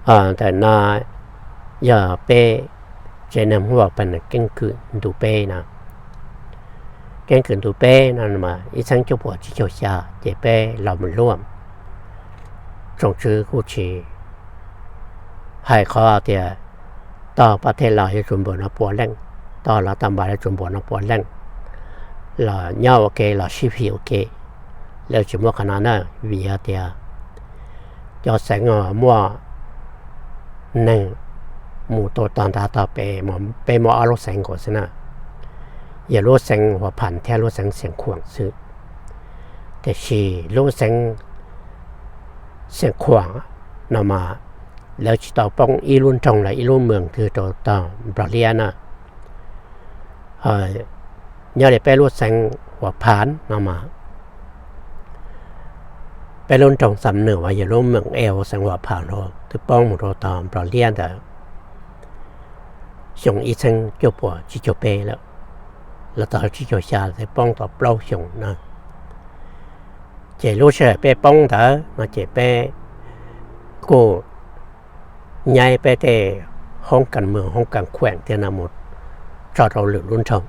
Ntawm no yog peb tsev neeg Hmoob Vaj Pheej keeb kwm ntu peb no. Keeb kwm ntu peb no mas ib txhiab cuaj puas tsib caug xya ces peb los mus luaj. Tsoom tswv kuj tsis hais qhov tias tog pab thej los yuav tsum npaum no pua leej, tog los tog npas yuav tsum npaum no pua leej, los nyob ua ke los sib fim ua ke. Lawv tsis muaj qhov no na, vim yog tias cov xeev muaj neeg mus tau tog nrad tog pem, peb muaj ob lub xeev nkaus xwb na, yog lub xeev Huas Phas thiab lub xeev Xias Khuam xwb. Tiam sis lub xeev Xias Khuam no mas lawv tsis tau poob ib lub nroog los ib lub moos twg rau tog Nplog Liab na. Nyob li peb lub xeev Huas Phas no mas peb lub nroog Xam Nwm uas yog lub moos es hauv xeev Huas Phas los twb poob mus rau tog Nplog Liab ntawd xyoo ib txhiab cuaj puas tsib caug peb lawm, los txog tsib caug xya thiaj poob tau plaub xyoo na. Ces lub sij hawm peb poob ntawd no ces peb kuj nyaib peb tej hoob kas moos hoob kas khueem thiab no mus tso rau lwm lub nroog.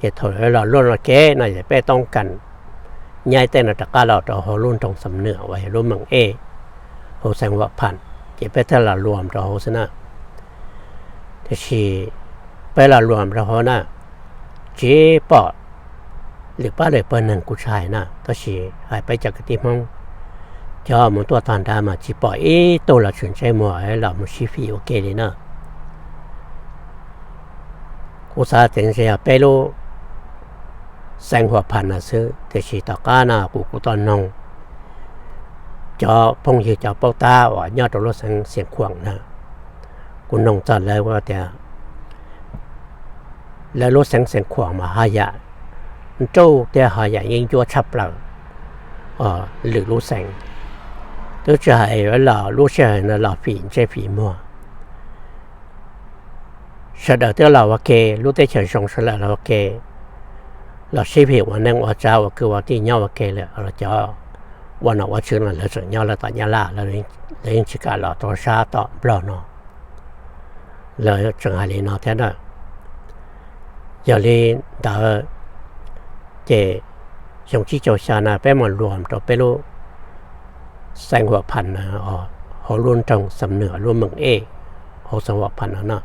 Ces thaum los luaj no kev no ces peb toob kas nyaib tej no rov qab los rau hauv lub nroog Xam Nwm uas yog lub moos es hauv xeev Huas Phas, ces peb thiaj los luam rau hauv xwb na. Tiam sis peb los luam rau hauv na, tsis pom lwm pab lwm pawg neeg kuv tsis hais na, tab sis hais peb cov kwv tij Hmoob cov mus tuaj tog nrad mas tsis pom ib tug los tshwm ntsej muag los mus sib fim ua ke li na. Kuv xav tias ntshe yog peb lub xeev Huas Phas no xwb, tiam sis tom qab no kuv kuj tau noog cov phooj ywg cov paub tab uas nyob rau lub xeev Xias Khuam na, kuv noog txog lawv tias lawv lub xeev Xias Khuam mas ho yam nruj thiab ho yam yeeb ncuab tshaj plaws lwm lub xeev. Twb tsis hais los lub sij hawm no los fim ntsej fim muag, sawv daws twb los ua ke, lub teb chaws zoo sawv daws los ua ke, los sib fim ua neej ua tsav ua kwv ua tij nyob ua ke lawm, los cov ua nom ua tswv no lawv tseem nyob lawv tom Nyab Laj, lawv yeej tsis kam los rau sab tom Nplog no. Lawv tseem hais li no thiab na. Yog li ntawd ces xyoo tsib caug xya na peb mus luam rau peb lub xeev Huas Phas na, hauv lub nroog Xam Nwm lub moos es hauv xeev Huas Phas no no.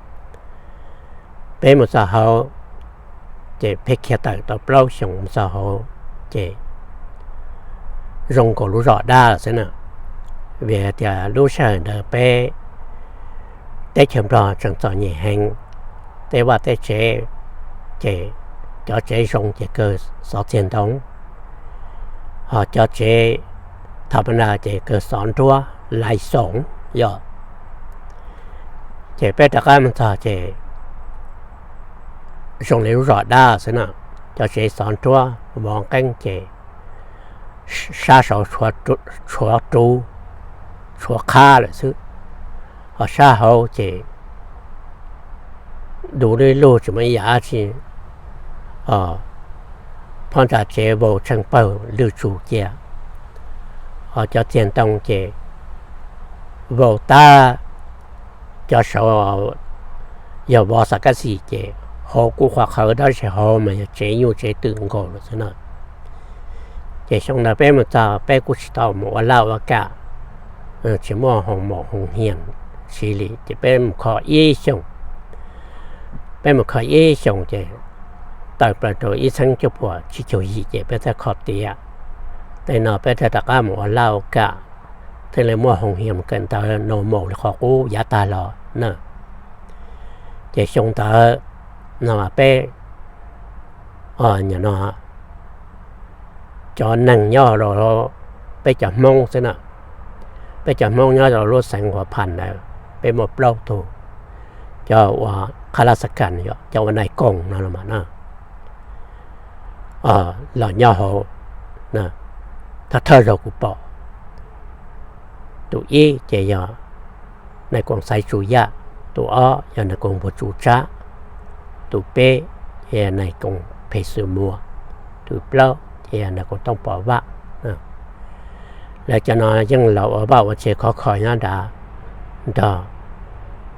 Peb mus txog hauv ces peb khiav tawm tau plaub xyoos mus txog hauv ces zoo nkaus lub zos dab xwb na. Vim tias lub sij hawm ntawd peb teb chaws Nplog tseem txom nyem heev, tej vaj tej tsev ces cov tsev zoo ces kawg xov txiag ntoo, ho cov tsev thaum ub na ces kawg xov nruab lais xoom yom. Ces peb rov qab mus txog ces zoo li lub zos dab xwb na, cov tsev xov nruab vov nqeeb ces sab saud tshuav ruv, tshuav qhab lawm xwb, ho sab hauv ces du lug tsis muaj ib yam dab tsi, phab ntsa tsev vau tsheej pawg lwj tsum cia, ho cov txiag ntoo ces vau tag, cov saud yog vov xav kab xis ces hauv kuj qhuav qhawv dab tsi hauv mas yog tsev nyuj tsev twm nkaus lawm xwb na. Ces xyoo ntawd peb mus txog peb kuj tsis tau mus ua laj ua kam, tsis muaj hoos maum hoos hias siv li ces peb mus kho ib xyoos. Peb mus kho ib xyoos ces tawm plaws rau ib txhiab cuaj puas tsib caug yim ces peb thiaj kho tiav. Tej no peb thiaj rov qab mus ua laj ua kam, thiaj li muaj hoos hias kawm ntawv nau maum li qhov qub yav tag los na. Ces xyoo ntawd no peb, no cov neeg nyob rau peb cov Hmoob xwb na, peb cov Hmoob nyob rau lub xeev Huas Phas ntawd peb muaj plaub tug, cov ua qhab laj xab kas, cov ua nais koom no los mas na, los nyob hauv, thawj thawj zaug kuv pom. Tus ib ces yog nais koom Xaiv Tsu Yaj, tus ob yog nais koom Npuag Tsu Tsab, tus peb ces yog nais koom Phem Xwm Muas, tus plaub ces yog nais koom Tooj Pov Vaj. Lawv cov no yeej los ua vaj ua tsev khov kho nyob nrad, nrog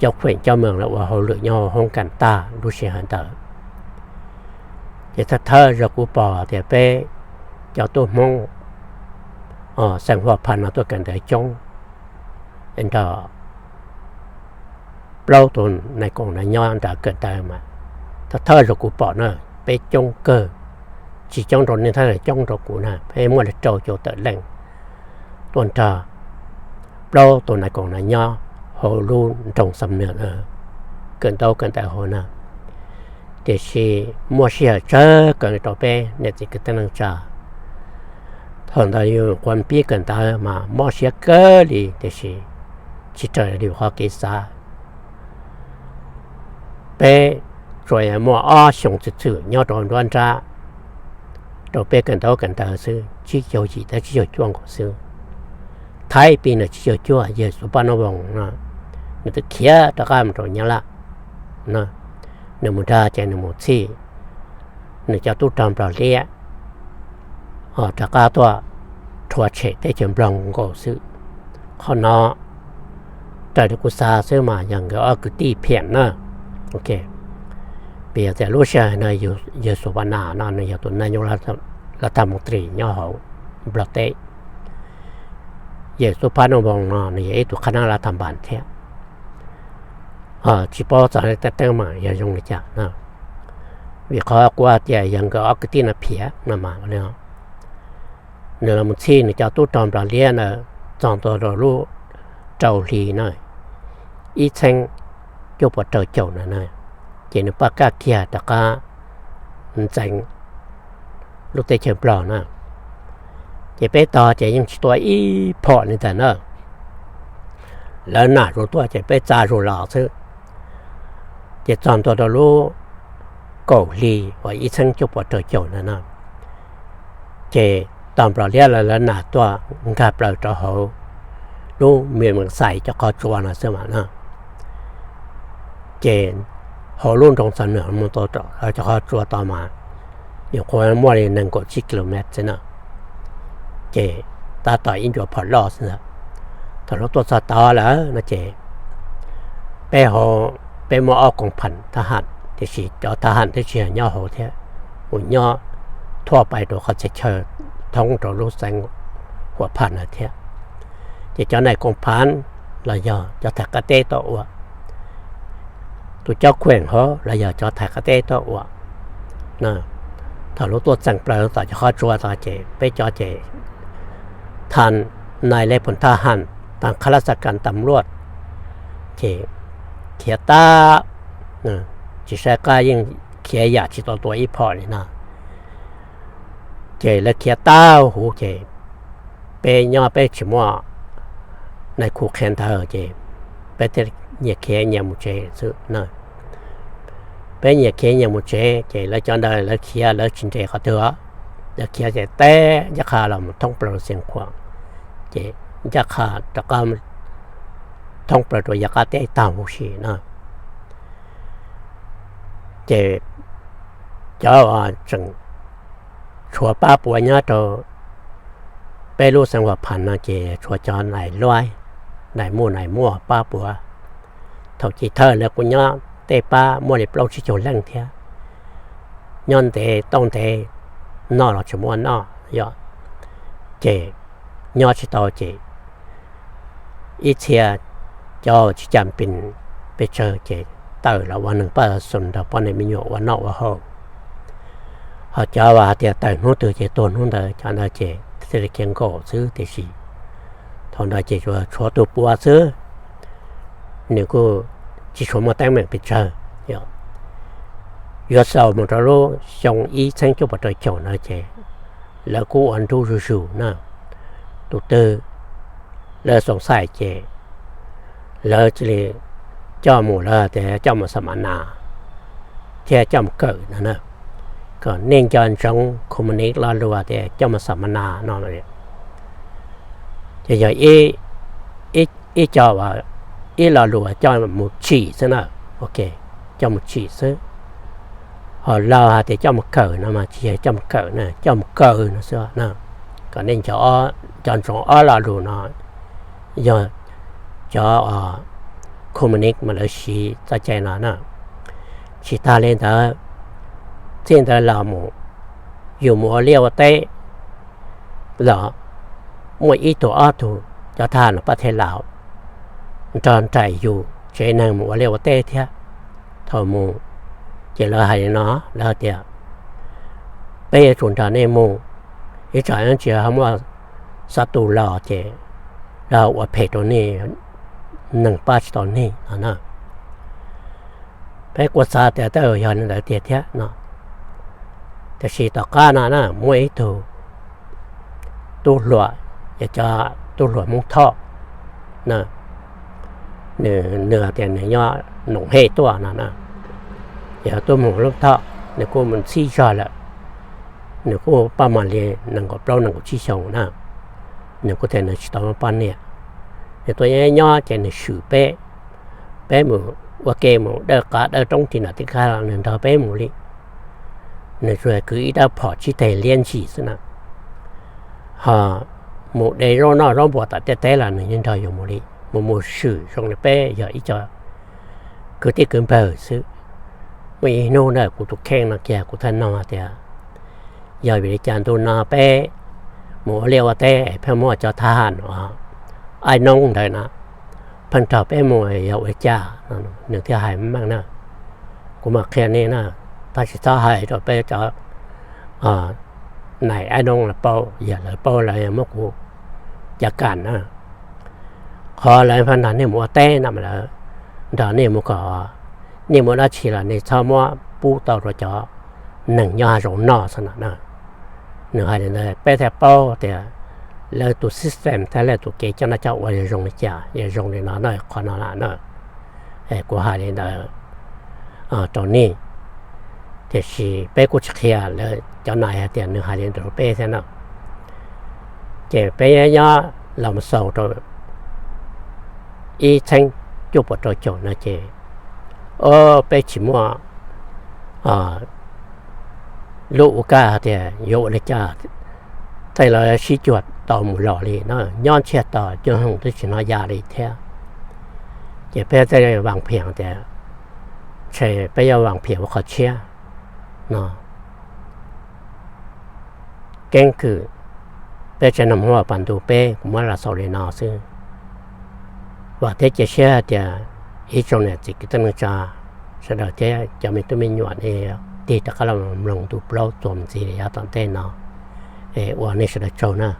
Cauv Khuem coj moos los ua hauj lwm nyob hauv hoob kas tag lub sij hawm ntawd. Ces thawj thawj zaug kuv pom tias peb cov tub Hmoob xeem Huam Phas no tuaj kawm ntawv coob, nrog plaub tus nais koom no nyob nram kawm ntawv mas thawj thawj zaug kuv pom na, peb coob kawg, tsis coob rau nej thiab, coob rau kuv na, peb muaj li rau caum tawm leej tuaj nrog plaub tus nais koom no nyob hauv lub nroog Xam Nwm kawm ntaub kawm ntawv hauv na. Tiam sis muaj sij hawm tsawg kawg rau peb niam txiv kwv tij neej tsa. Thaum ntawd yus quav npib kawm ntawv mas mob siab kawg li, tiam sis tsis raws li qhov kev xav. Peb tsuas yog muaj ob xyoos txwm txwm nyob rau nruab nrab rau peb kawm ntaub kawm ntawv xwb, tsib caug yim thiab tsib caug cuaj nkaus xwb. Thaib pib nws tsib caug cuaj, yawg Xub Paj Nab Voos no nws twb khiav rov qab mus rau Nyab Laj. Nws mus nrad ces nws mus txhij nws cov tub rog Nplog Liab, ho rov qab tuaj rhuav tshem teb chaws Nplog nkaus xwb. Qhov no raws li kuv xav xwb mas yog nkawd ob kwv tij phiam na. Vim yog tias lub sij hawm no yawg Xub Paj Nas no nws yog tus nais yooj lav thas mus tris nyob hauv Nplog teb. Yawg Xub Paj Nab Voos no nws yog ib tug qhab nab lav thas npas thiab. Tsis paub txog teeb teeb mas yog zoo li cas no, vim qhov kuv hais tias yog nkawd ob kwv tij no phiam no mas nws los mus txhij nws cov tub rog Nplog Liab ntawd txog ntua rau lub rau hli na, ib txheeb cuaj puas rau caum na, ces nws paj kaj kiag rov qab ntxeev lub teb chaws Nplog na. Ces peb tog ces yeej tsis tua ib phom li ntawd na. Lawv nam zus tuaj ces peb tsa zus los xwb. Ces txog ntua rau lub kaum hli uas ib txheeb cuaj puas rau caum ntawd na, ces tog Nplog Liab lawv nam tuaj nkag plaws rau hauv lub Mem Xais cov qhov tsua no xwb mas na. Ces hauv lub nroog Xam Nwm mus tau rau cov qhov tsua tod mas nyuam qhuav muaj li nees nkaum tsib kilomev xwb na. Ces tab tom ib ncuav phom loj xwb ntag. Thaum lawv tuaj txog tod lawm no ces peb hauv, peb muaj ob koom pham thab ham, tiam sis cov thab ham twb tsis yog nyob hauv thiab, mus nyob thuaj pais rau qhov txhia chaw thoob rau lub xeev Huam Phas no thiab. Ces cov nais koom pham los yog cov thais qab teb tuaj ua, tus Cauv Khuem hauv los yog cov thais qab teb tuaj ua. Thaum lawv tuaj txeem plaws tom cov qhov tsua tod ces peb cov ces thas nais lej pum thab ham, thas khab laj xa kas tas luaj, ces khiav tag, tsis saib qab yeej khiav yam tsis tau tua ib phom li no. Ces lawv khiav tag huv ces peb nyob peb tsis muaj nais khu qhia ntawv ces peb thiaj nyias khiav nyias mus tsev xwb na. Peb nyias khiav nyias mus tsev ces lawv cov ntawd lawv khiav lawv tsis nres qhov twg os, lawv khiav ces teb ncaj qha los mus thoob plaws Xiav Khuam, ces ncaj qha rov qab thoob plaws rau yav qab teb tag huv si na. Ces cov uas tseem tshuav pab puav nyob rau peb lub xeev Huam Phas no ces tshuav cov nais luaib, nais muaj nais muaj pab puav. Thaum chiv thawj ntawd kuv nyob tej pab muaj li plaub tsib caug leej thiab, nyob ntev tau ntev, noj los tsis muaj noj yom, ces nyob tsis tau ces ib txhia cov tsis cas pes, pes tsawg ces tawm los ua neeg paj xus nrog poj niam me nyuam ua noj ua haus. Ho cov uas hais tias tawm hnub twg ces tuag hnub ntawd, cov ntawd ces thiaj li khiav nkaum xwb, tiam sis thaum ntawd ces tsuas tshuav tus puav xwb, nws kuj tsis tshua muaj teeb meem pes tsawg. Yuav xaus mus rau lub xyoo ib txheeb cuaj puas rau caum ntawd ces lawv kuj ua nrub zuj zus na. Tus twg lawv xoom xaim ces lawv cia li coj mus, lawv tias coj mus xam ma nas thiab coj mus kawm no na, kom nej nco ntsoov khu ma nis lo lus tias coj mus xam ma nas no. Ces yog ib, ib co, ib lo lus coj mus tsim xwb na, coj mus tsim xwb. Ho lo hais tias coj mus kawm no mas tsis yog coj mus kawm na, coj mus kaw no xwb na. Kom nej nco ntsoov ob lo lus no yog cov communist mas lawv siv txoj cai no na. Tsis tas li ntawd, txij ntawd los mus, yus mus ua liaj ua teb los muaj ib tug ob tug cov thab ham no pab thej laus nrog nraim yus tsev neeg mus ua liaj ua teb thiab. Thaum mus ces lawv hais li no, lawv hais tias, peb yuav tsum nrog nej mus, ib tsam tsis ho muaj xov tus los ces lawv ua phem rau nej, neeg pab tsis tau nej no na. Peb kuj xav tias tej zaum yog li ntawd tiag thiab no. Tiam sis tom qab no na muaj ib tug tub hluas, yog cov tub hluas Hmoob Thoj na, nws, nws tias nws nyob Noom Hej tuaj no na, yog tub Hmoob Thoj, nws kuj mus ntxhib zog lawm, nws kuj poj mam li nees nkaum plaub nees nkaum tsib xyoos na, nws kuj tias nws tsis tau muaj poj niam, nws tuaj nyob nyob ces nws swm peb, peb mus ua ke mus dawj qab dawj roob tim nam tim kaj los nws nrog peb mus li. Nws tsuas kwv ib rab phom tsib teg liab ntsis xwb na, ho mus de zaub noj zaub npua tom tej teb los nws yeej nrog yus mus li, mus mus swm zoo li peb yog ib co kwv tij kwv npawg xwb. Muaj ib hnub na kuv tus kheej no kiag kuv thiaj nug tias, yog vim li cas ntu no peb mus ua liaj ua teb pheej muaj cov thab ham no, aib noob ntawd na, pheej nrog peb mus yog ua li cas? Nws thiaj hais meej na, kuv mam qhia nej na, tab sis txhob hais rau peb cov nais aib noob lawv paub, yog lawv paub lawv muab kuv cav kam na. Qhov lawv pheej nrog nej mus ua teb no mas lawv nrog nej mus kom nej mus dab tsi los nej txhob muab pub tau rau cov neeg nyob hav zoov noj xwb no na. Nws hais li ntawd peb thiaj paub tias lawv tus system thiab lawv tus kev coj noj coj ua yog zoo li cas, yog zoo li no na, qhov no lawm na. Kuv hais li ntawd rau nej, tiam sis peb kuj tsis qhia lawv cov no hais tias nws hais li ntawd rau peb thiab na. Ces peb nyob los mus xaus rau ib txhiab cuaj puas rau caum no ces, o, peb tsis muaj lub ua kaj hais tias yuav ua li cas, tej lawv sib cuag tau mus los li no, nyob ntsiag to cuag hoom twb tsis hnov ya li thiab. Ces peb thiaj vam phiam tias, ntshe peb yuav vam phiam ua qhov tshiab no. Keeb kwm peb tsev neeg Hmoob Vaj Pov ntu peb kuv muab los xaus li no xwb. Vam thiab cia siab hais tias ib tsoom niam txiv kwv tij neej tsa sawv daws thiab cov me tub me nyuam nej tig rov qab los mloog ntu plaub txuas mus ntxiv li yav tom ntej no. Es ua nej sawv daws tsaug na.